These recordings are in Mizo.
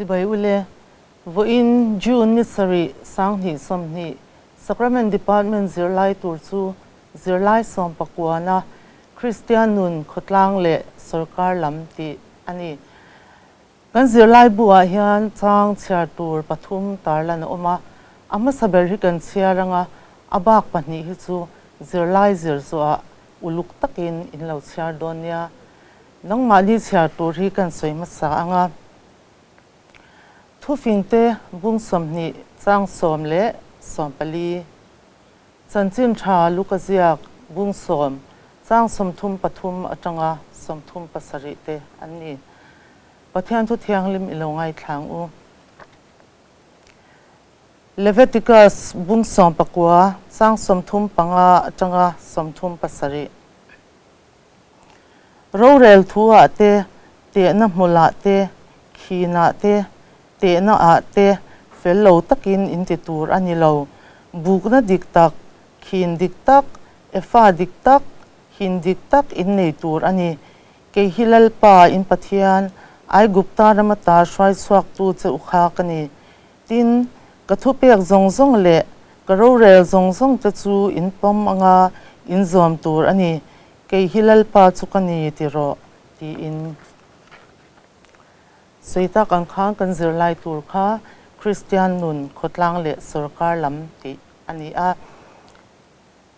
Chibai ule, Vawiin June ni sarih 2020 Sacrament Department zirlai tur chu zirlai sawmpakuana Kristian nun khawtlang leh sawrkar lam tih a ni. Kan zirlai bu-ah hian chang chhiar tur pathum tarlan a awm a, a hmasa ber hi kan chhiar anga a bak pahnih hi chu zirlai zir zawhah uluk takin in lo chhiar dawn nia. Nangmahni chhiar tur hi kan sawi hmasa anga thufingte bung 20 chang 10 leh 14, chanchin tha Luka ziak bung 10 chang 33 atanga 37 te an ni. Pathian thu thianghlim i lo ngaithlang u. Leviticus bung 19 chang 35 atanga 37. Rorel thu ah te, tehna hmulah te, khinah te, tehna ah te fel lo takin in ti tur a ni lo. Bukna dik tak, khin dik tak, efa dik tak, hin dik tak in nei tur a ni. Kei hi Lalpa in Pathian, Aigupta rama ta hruai chhuaktu che u kha ka ni. Tin, ka thupek zawng zawng leh ka rorel zawng zawng te chu in pawm anga in zawm tur a ni. Kei hi Lalpa chu ka ni ti rawh, tiin. Sawi tak ang khan kan zirlai tur kha Kristian nun khawtlang leh sawrkar lam tih a ni a.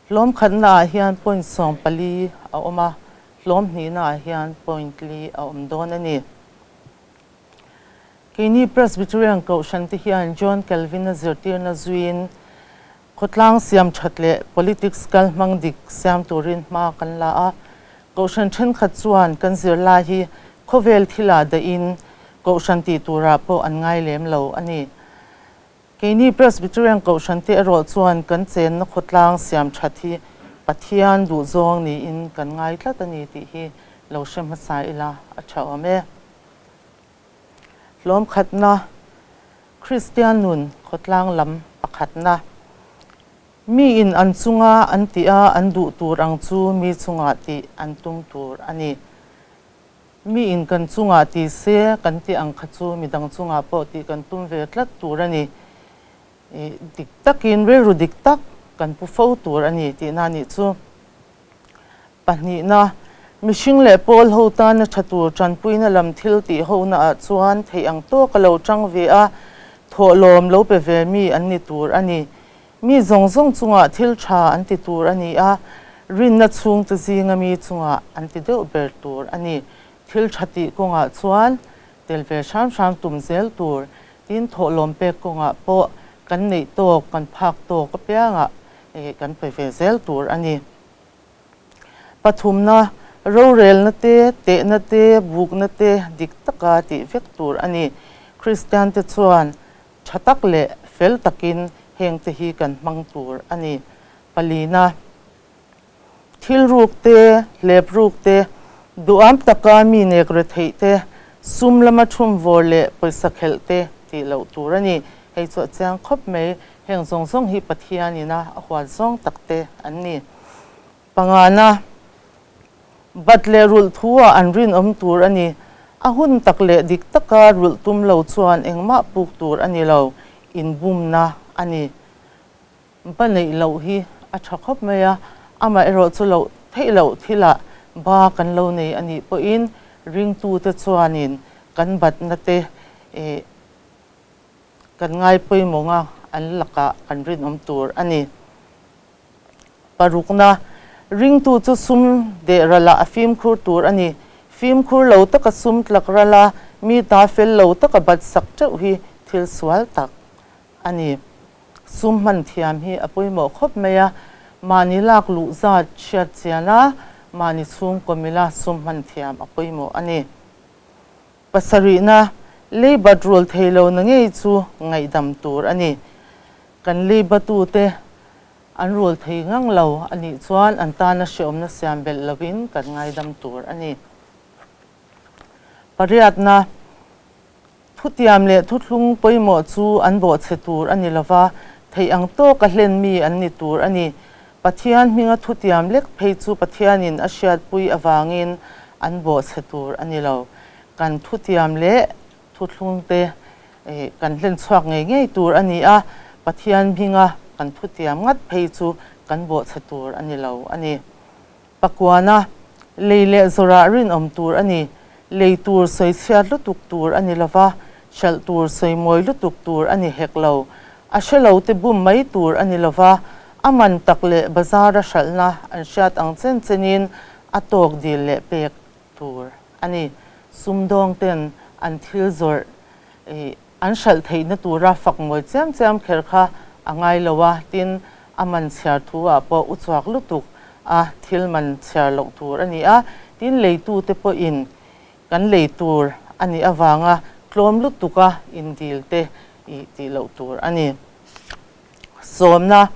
Hlawm khatnaah hian point 14 a awm a, hlawm hnihnaah hian point li a awm dawn a ni. Keini Presbyterian Kohhran te hian John Calvin-a zirtirna zuiin khawtlang siam that leh politics kal hmang dik siam turin hma kan la a. Kohhran thenkhat chuan kan zirlai hi khawvel thilah dahin Kohhran tih turah pawh an ngai lem lo a ni. Keini Presbyterian Kohhran te erawh chuan kan chenna khawtlang siam that hi Pathian duhzawng niin kan ngai tlat a ni tih hi lo hre hmasa ila a tha awm e. Hlawm khatna, Kristian nun khawtlang lam pakhatna. Mi in an chunga an tih a an duh tur ang chu mi chungah tih an tum tur a ni. Mi in kan chungah ti se kan tih ang kha chu midang chungah pawh tih kan tum ve tlat tur a ni. Dik takin rilru dik tak kan pu fo tur a ni tihna nih chu. Pahnihna, mihring leh pawl ho tana tha tur tanpuina lam thil tih hona ah chuan theih ang tawk a lo tang ve a, thawhlawm lo pe ve mi an ni tur a ni. Mi zawng zawng chungah thil tha an ti tur a ni a, rinna chhungte zinga mi chungah an ti deuh ber tur a ni. Thil tha tih kawngah chuan tel ve hram hram tum zel tur, tin thawhlawm pek kawngah pawh kan neih tawk, kan phak tawk apiangah kan pe ve zel tur a ni. Pathumna, rorelna te, tehna te, bukna te dik taka tih vek tur a ni. Kristian te chuan tha tak leh fel takin heng te hi kan hmang tur a ni. Palina, thil ruk te, hlep ruk te, duham taka mi nek re theih te, sum lama thum vawr leh pawisa khelh te tih loh tur a ni. Hei chu a chiang khawp mai. Heng zawng zawng hi Pathian ina a huat zawng tak te an ni. Pangana, bat leh rulh thu ah an rinawm tur a ni. A hun tak leh dik taka rulh tum lo chuan engmah puk tur a ni lo, inbumna a ni. Ba neih loh hi a tha khawp mai a, amaherawh chu loh theih loh thilah ba kan lo nei a nih pawhin ringtute chuanin kan batna te kan ngai pawimawh nga an lakah kan rinawm tur a ni. Parukna, ringtu chu sum deh ralah a fimkhur tur a ni. Fimkhur lo taka sum tlak rala mi ta fel lo taka bat sak teuh hi thil sual tak a ni. Sum hman thiam hi a pawimawh khawp mai a, mahni lak luh zat hriat chian a, mahni chhungkaw mila sum hman thiam a pawimawh a ni. Pasarihna, leibat rul thei lo na ngei chu ngaihdam tur a ni. Kan leibatute an rul thei ngang lo a nih chuan an tana hreawmna siam belh lovin kan ngaidam tur a ni. Pariatna, thutiam leh thuthlung pawimawh chu an bawhchhe tur a ni lova, theih ang tawka hlen mi an ni tur a ni. Pathian hminga thutiam lek phei chu Pathianin a hriatpui avangin an bawhchhe tur a ni lo. Kan thutiam leh thuthlungte. Kan hlen chhuak ngei ngei tur a ni a, Pathian hminga kan thutiam ngat phei chu kan bawhchhe tur a ni lo a ni. Pakuana, lei leh zawrah rinawm tur a ni. Lei tur sawi chhiat lutuk tur a ni lo va, hralh tur sawi mawi lutuk tur a ni hek lo. A hre lo te bum mai tur a ni lo va, a man tak leh bazara hralhna an hriat ang chen chenin a tawk dil leh pek tur a ni. Sumdawng ten an thil zawrh an hralh theihna tura fak mawi chiam chiam kher kha a ngai lo a, tin a man chhiar thu ah pawh u chhuak lutuk a thil man chhiar loh tur a ni a, tin leitute pawhin kan lei tur a nih avanga tlawm lutuka indil te i tih loh tur a ni. Sawmna,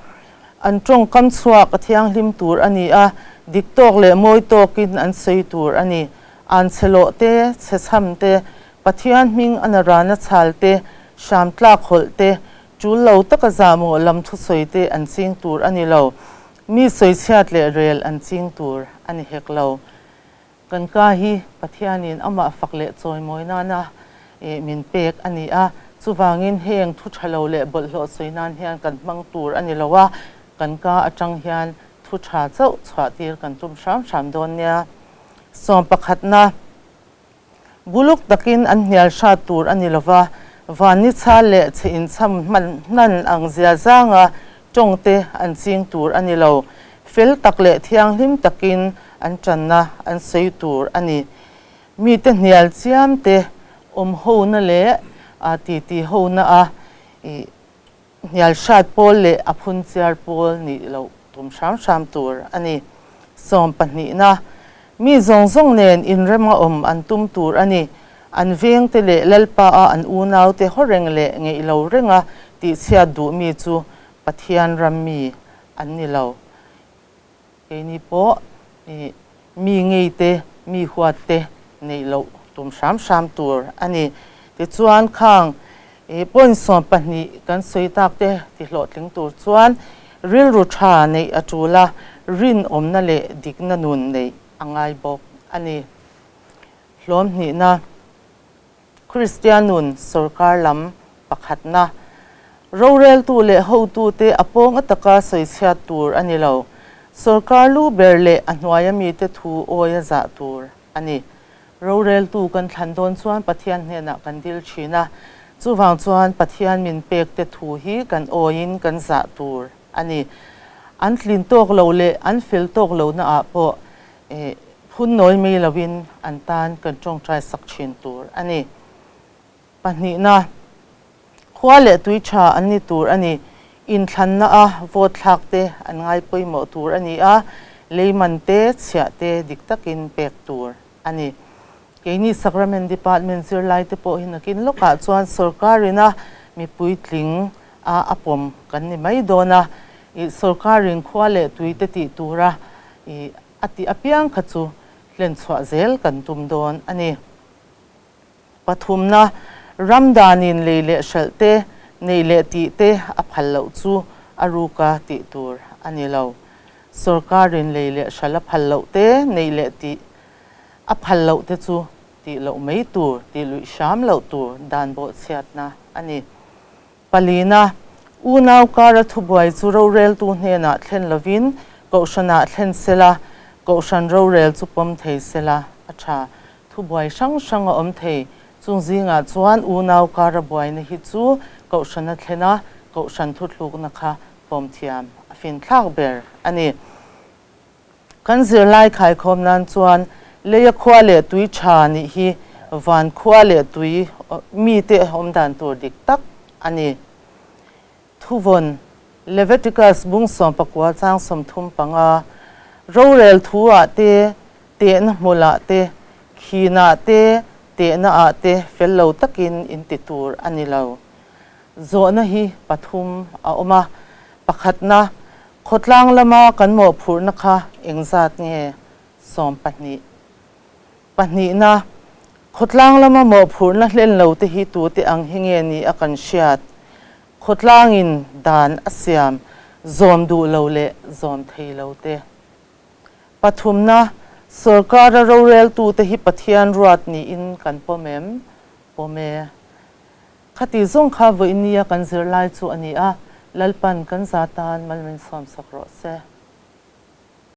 An tawngkam chhuak a thianghlim tur a ni a, dik tawk leh mawi tawkin an sawi tur a ni. An chhe lawh te, chhe chham te, Pathian hming a narana chhal te, hram tlak hawlh te, tul lo taka zahmawh lam thusawi te an ching tur a ni lo. Mi sawichhiat leh rel an ching tur a ni hek lo. Kan ka hi Pathianin amah fak leh chawimawi nana min pek a ni a, chuvangin heng thu tha lo leh bawlhhlawh sawi nan hian kan hmang tur a ni lo a, kan ka atang hian thu tha chauh chhuah tir kan tum hram hram dawn nia. Sawm pakhatna, Buluk takin an hnial hrat tur a ni lo va, van ni chhal leh chhe inchham hman hnan ang zia zanga tawng te an ching tur a ni lo. Fel tak leh thianghlim takin an tanna an sawi tur a ni. Mite hnial chiam te awm hona leh titi hona a hnial hrat pawl leh a phun chiar pawl nih loh tum hram hram tur a ni. Sawm pahnihna, Mi zawng zawng nen inrema awm an tum tur a ni. An vengte leh Lalpa a an unaute haw reng leh ngeih lo renga tihchhiat duh mi chu Pathian ram mi an ni lo. Keini pawh mi ngei te, mi huat te neih loh tum hram hram tur a ni. Tichuan khang point 12 kan sawi tak te ti hlawhtling tur chuan rilru tha neih a tul a, rinawmna leh dikna nun neih a ngai bawk a ni. Hlawm hnihna. Kristian nun sorkar lam pakhatna, roreltu leh hotute a pawng ataka sawichhiat tur a ni lo. Sorkar lu ber leh a hnuaia mite thu awi a zah tur a ni. Roreltu kan thlan dawn chuan Pathian hnenah kan dil thin a, chuvang chuan Pathian min pekte thu hi kan awiin kan zah tur a ni. An tlin tawk lo leh an fel tawk lohnaah pawh Phun nawi mai loin an tan kan tawngtai sak thin tur a ni. Pahnihna, khua leh tui tha an ni tur a ni. Inthlanna a vote thlak te an ngai pawimawh tur a ni a, leiman te, chhiah te dik takin pek tur a ni. Keini Sacrament Department zirlai te pawh hi nakin lawkah chuan sorkarin a mipuitling a a pawm kan ni mai dawn a, i sorkarin khua leh tui te tih tura i a tih apiang kha chu hlen chhuah zel kan tum dawn a ni. Pathumna, ram danin lei leh hralh te, nei leh tih te a phal loh chu a ruka tih tur a ni lo. Sorkarin lei leh hralh a phal loh te, nei leh tih a phal loh te chu tih loh mai tur, tih luih hram loh tur dan bawhchhiatna a ni. Palina, unau kara thubuai chu roreltu hnenah thlen lovin Kohhranah thlen sela, Kohhran rorel chu pawm thei sela a tha. Thubuai hrang hrang a awm thei. Chung zingah chuan unau kara buaina hi chu Kohhrana thlen a, Kohhran thuthlukna kha pawm thiam a finthlak ber a ni. Kan zirlai khaikhawm nan chuan leia khua leh tui tha nih hi van khua leh tui mite awm dan tur dik tak a ni. Thuvawn, Leviticus bung 19 chang 35, Rorel thu ah te, tehna hmul ah te, khin ah te, tehna ah te fel lo takin in ti tur a ni lo. Zawhna hi pathum a awm a, pakhatna, Khawtlang lama kan mawhphurhna kha engzat nge? 12. Pahnihna, Khawtlang lama mawhphurhna hlen lo te hi tute ang hi nge ni a kan hriat? Khawtlangin dan a siam zawm duh lo leh zawm thei lo te. Pathumna, Sorkara roreltute hi Pathian ruat niin kan pawm em? Pawm e. Khati zawng kha vawinia kan zirlai chu a ni a, Lalpan kan za tan mal min sawmsak rawh se.